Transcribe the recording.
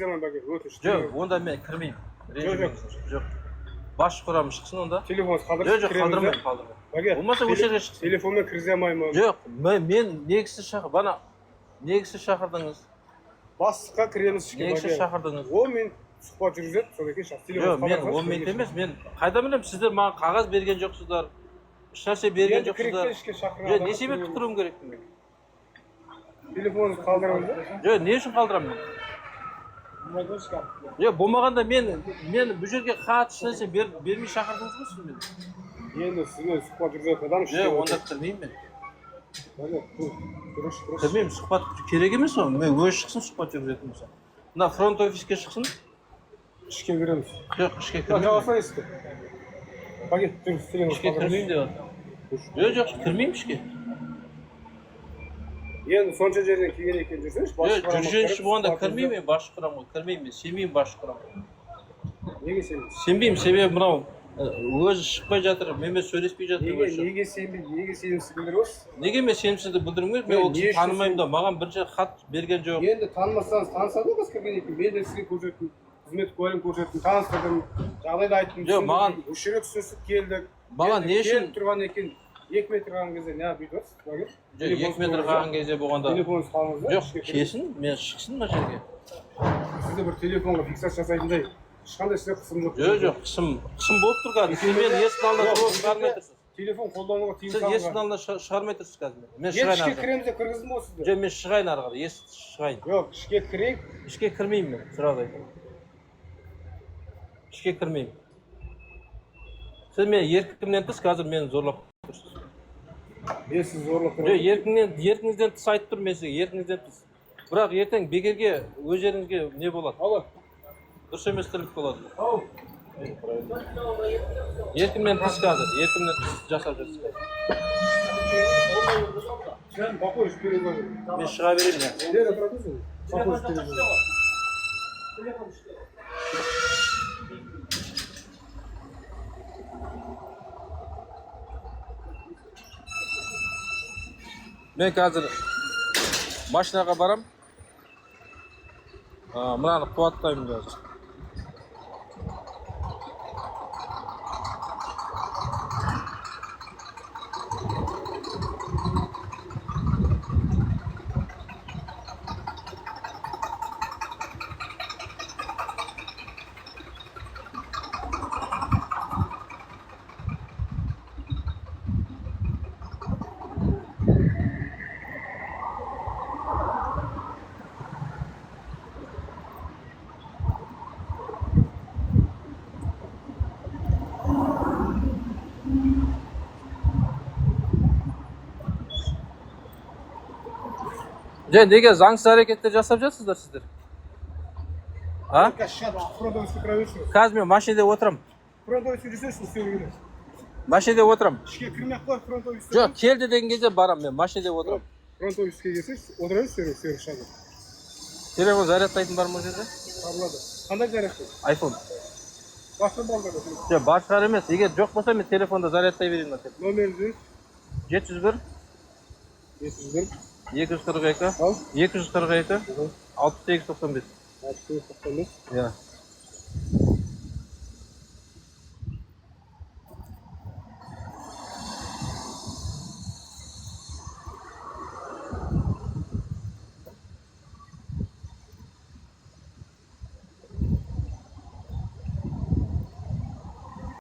Алмаймын, бәке, өтініш. Жоқ, онда мен кірмеймін. Ренжімеңіз. Жоқ. Басшы құрам шықсын онда. Телефоныңызды қалдырып Жоқ, жоқ, кіреміз, қалдырмаймын, иә? қалдырмаймын. Бәке, Болмаса осы жерге шықсын. Телефонмен кіргізе алмаймын. Жоқ, мен негізсіз шақыр, бана негізсіз шақырдыңыз. Бастыққа кіреміз ішке, Негізсіз бәке. шақырдыңыз. 10 минут сұхбат жүргізеді, содан кейін шығады. Жоқ, Телефоныңызды мен қалдырсаңыз, 10 минут кіргіземін. емес, мен қайдан білемін, сіздер маған қағаз берген жоқсыздар. Ешнәрсе берген Енді кірейік жоқсыздар. те, ішке шақырған Жоқ, адамды не себепті кіреміз. кіруім керек мен? Телефоныңызды қалдырыңыз да. Жоқ, не үшін қалдырамын мен? Жоқ, болмағанда мен бұл жерге хат ешнәрсе бермей шақырдыңыз ғой сіз мені. Енді сізбен сұхбат жүргізетін адам іште Жоқ, отыр. онда кірмеймін мен. Бәке, тұр, тұрыңызшы, тұрыңызшы. Кірмеймін, сұхбат керек емес ол. Мен өзі шықсын сұхбат жүргізетін болса. Мына фронт офиске шықсын. Ішке кіреміз. Жоқ, ішке Мына кірмеймін. жаба есікті. Бәке, жүріңіз, телефоныңызды Ішке қалдырыңыз. кірмеймін деп жатыр. Жоқ, жоқ, кірмеймін ішке. Енді сонша жерден келген екен, жүрсеңізші, басшы Жоқ, құрамға жүрсеңші кіріп, болғанда сұхбат кірмеймін мен басшы құрамға, кірмеймін мен, сенбеймін басшы құрамға. жүргізіп. Неге сенбейсіз? Сенбеймін, себебі мынау өзі шықпай жатыр, менімен сөйлеспей жатыр Неге, өзі. неге сенбей, неге сенімсіз білдіріп отырсыз? Неге мен сенімсіздік білдіруім керек? Мен Не ол кісіні үшін танымаймын да, маған бірінші хат берген жоқ. Енді танымасаңыз, танысады ғой қазір кіргеннен кейін. Мен де сізге көрсеттім, қызмет куәлігін көрсеттім, таныстырдым, жағдайды айттым. Жоқ, маған- Осы жерге түсіністік келдік. Маған Енді не үшін- келіп тұрған екен, 2 метр қалған кезде неғып бүйтіп отырсыз, бәке? Жоқ, 2 метр қалған кезде болғанда. Телефоныңызды қалыңыз да. Жоқ, Ішке кіріңіз. келсін, мен шықсын мына жерге. Сізде бір телефонға фиксация жасайтындай ешқандай сізде қысым жоқ. Жоқ, жоқ, қысым болып тұр қазір. Сіз мені есіктің алдына Жоқ, шығармай тұрсыз. Телефон қолдануға тыйым Сіз есіктің салынған. алдына шығармай тұрсыз қазір. Мені. Мен Енді шығайын ішке ары қарай. кіреміз деп кіргіздім ғой сізді. Жоқ, мен шығайын ары қарай, есікті шығайын. Жоқ, ішке кірейік. Ішке кірмеймін мен, сразу айтайын. Ішке кірмеймін. Сіз мені еркімнен тыс қазір мені зорлап тұрсыз. Мен сізді зорлап Жоқ, тұрмын. еркіңізден тыс айтып тұрмын мен сізге, еркіңізден тыс. Бірақ ертең бекерге өздеріңізге не болады? Алло. Дұрыс емес тірлік болады. Ау. Еркімнен тыс қазір, еркімнен тыс жасап жатсыз. Сен попозже перезвоню. Мен шыға берейін я. Лера, тұра тұрсың. Попозже перезвоню. Мен қазір машинаға барам. Мынаны қуаттаймын қазір. Же, неге заңсыз әрекеттер жасап жатсыздар сіздер? А? Қазір шығады, фронт офиске кіре берсіңіз. Қазір мен машинада отырамын. Фронт офиске жүрсеңіз, істеу керек. Машинада отырамын. Ішке кірмей ақ қой, фронт офиске. Жоқ, келді деген кезде барамын мен, машинада отырамын. Фронт офиске келсеңіз, отыра берсіз, сервис шығады. Телефон зарядтайтын бар ма ол жерде? Табылады. Қандай зарядка? iPhone. Басқа балдар да. Жоқ, бар шығар емес. Егер жоқ болса, мен телефонда зарядтай берейін мына телефон. Номеріңізді 701 701 242 ал 242 68 95. 68 95. Иә.